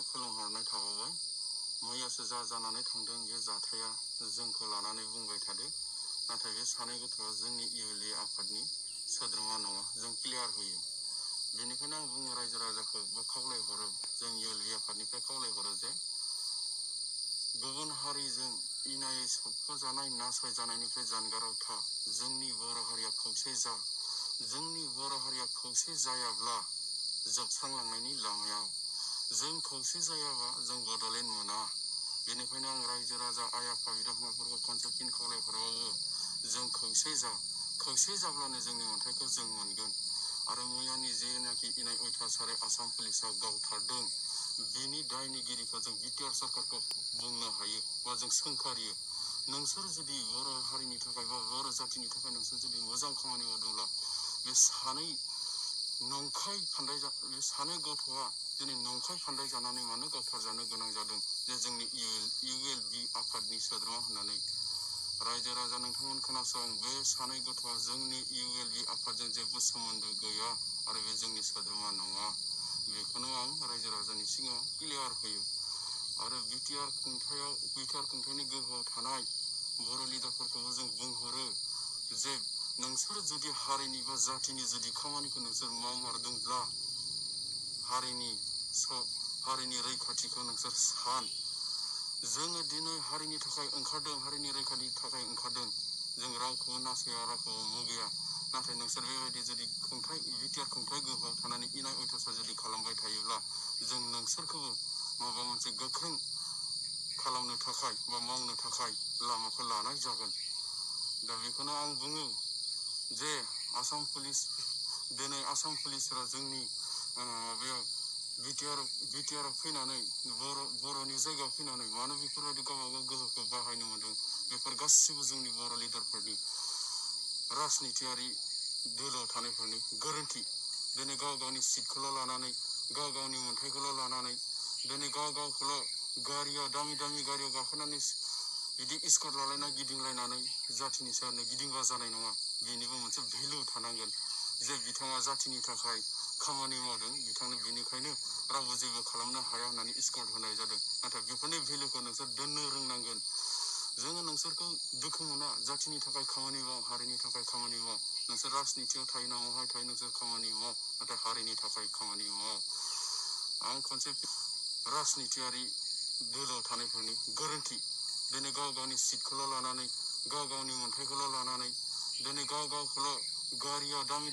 खुलुमहरनाय थाबावबाय। मैयासो जानानै थांदों बे जाथाया जोंखौ लानानै बुंबाय थादो, नाथाय बे सानै गथ'आ जोंनि ULB आफादनि सोद्रोमा नङा, जों क्लियार होयो। बेनिखायनो आं बुङो रायजो राजाखौ खावलायहरो, जों ULB आफादनिफ्राय खावलायहरो जे गुबुन हारिजों इनायै सोबख'जानाय नासयजानायनिफ्राय जानगाराव था। जोंनि बर' हारिया खौसे जा। जोंनि बर' हारिया खौसे जायाब्ला जोबस्रांलांनायनि लामायाव, जों खौसे जायाबा जों बड'लेण्ड मोना। बेनिखायनो आं रायजो राजा आइ आफा बिदा फंबायफोरखौ खनसे फिन खावलायहरबावो, जों खौसे जा। खौसे जाब्लानो जोंनि मोन्थायखौ जों मोनगोन। आरो मैयानि जेनाखि इनाय अयथासारै आसाम पुलिसा गावथारदों, बिनि दायनिगिरिखौ जों बिटिआर सरकारखौ बुंनो हायो बा जों सोंखारियो। नोंसोर जुदि बर' हारिनि थाखाय बा बर' जातिनि थाखाय नोंसोर जुदि मोजां खामानि मावदोंब्ला, बे सानै गथ'आ दिनै नंखाय फान्दाय जानानै मानो गावथारजानो गोनां जादों जे जोंनि ULB आफादनि सोद्रोमा होननानै। रायजो राजा नोंथांमोन खोनासं, बे सानै गथ'आ जोंनि ULB आफादजों जेबो सोमोन्दो गैया आरो बे जोंनि सोद्रोमा नङा। बेखौनो आं रायजो राजानि सिगाङाव क्लियार होयो। आरो बिटिआर खुंथायनि गोहोआव थानाय बर' लिडारफोरखौबो जों बुंहरो जे नोंसोर जुदि हारिनि बा जातिनि जुदि खामानिखौ नोंसोर मावमारदोंब्ला, हारिनि रैखाथिखौ नोंसोर सान। जोङो दिनै हारिनि थाखाय ओंखारदों, हारिनि रैखाथिनि थाखाय ओंखारदों। जों रावखौबो नासया, रावखौबो मुगैया। नाथाय नोंसोर बेबायदि जुदि बिटिआर खुंथाय गोहोआव थानानै इनाय अयथासार जुदि खालामबाय थायोब्ला, जों नोंसोरखौबो माबा मोनसे गोख्रों खालामनो थाखाय बा मावनो थाखाय लामाखौ लानाय जागोन। दा बेखौनो आं बुङो जे दिनै आसाम पुलिसफोरा जोंनि माबायाव बिटिआराव फैनानै बर'नि जायगायाव फैनानै मानो बेफोरबायदि गावबागाव गोहोखौ बाहायनो मोन्दों, बेफोर गासिबो जोंनि बर' लिडारफोरनि राजनितियारि दोलोआव थानायफोरनि गोरोन्थि। दिनै गाव गावनि सिटखौल' लानानै, गाव गावनि मोन्थायखौल' लानानै, दिनै गाव गावखौल' दामि गारियाव गाखोनानै बिदि स्कट लालायना गिदिंलायनानै जातिनि सायावनो गिदिंबा जानाय नङा। बेनिबो मोनसे भेलु थानांगोन जे बिथाङा जातिनि थाखाय खामानि मावदों, बिथांनो बेनिखायनो रावबो जेबो खालामनो हाया होननानै स्कट होनाय जादों। नाथाय बेफोरनि भेलुखौ नोंसोर दोननो रोंनांगोन। जोङो नोंसोरखौ दुखु मोना, जातिनि थाखाय खामानि माव, हारिनि थाखाय खामानि माव। नोंसोर राजनितियाव थायो ना महाय थायो, नोंसोर खामानि माव, नाथाय हारिनि थाखाय खामानि माव। आं खनसे राजनितियारि दोलोआव थानायफोरनि गोरोन्थि। दिनै गाव गावनि सिटखौल' लानानै, गाव गावनि मोन्थायखौल' लानानै, दिनै गाव गावखौल'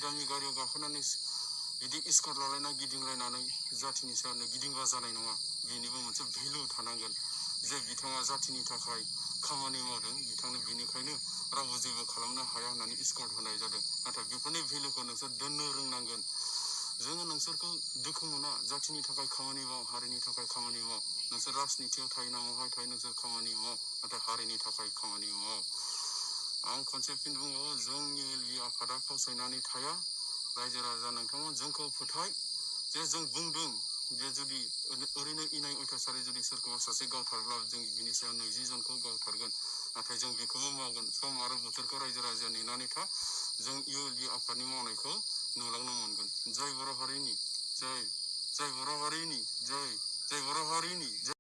दामि गारियाव गाखोनानै बिदि स्कट लालायना गिदिंलायनानै जातिनि सायावनो गिदिंबा जानाय नङा। बेनिबो मोनसे भेलु थानांगोन जे बिथाङा जातिनि थाखाय खामानि मावदों, बिथांनो बेनिखायनो रावबो जेबो खालामनो हाया होननानै स्कट होनाय जादों। नाथाय बेफोरनि भेलुखौ नोंसोर दोननो रोंनांगोन। जोङो नोंसोरखौ दुखु मोना, जातिनि थाखाय खामानि माव, हारिनि थाखाय खामानि माव। नोंसोर राजनितियाव थायो ना महाय थायो, नोंसोर खामानि माव, नाथाय हारिनि थाखाय खामानि माव। आं खनसे फिन बुंबावो, जों ULB आफादा फावसायनानै थाया। रायजो राजा नोंथांमोन जोंखौ फोथाय जे जों बुंदों जे जुदि ओरैनो इनाय अयथासारै जुदि सोरखौबा सासे गावथारब्ला जों बिनि सायाव 20 जनखौ गावथारगोन। नाथाय जों बेखौबो मावगोन। सम आरो बोथोरखौ रायजो राजाया नेनानै था। जों ULB आफादनि मावनायखौ नुलांनो मोनगोन। जय बर' हारिनि जय, जय बर' हारिनि जय, जय बर' हारिनि जय।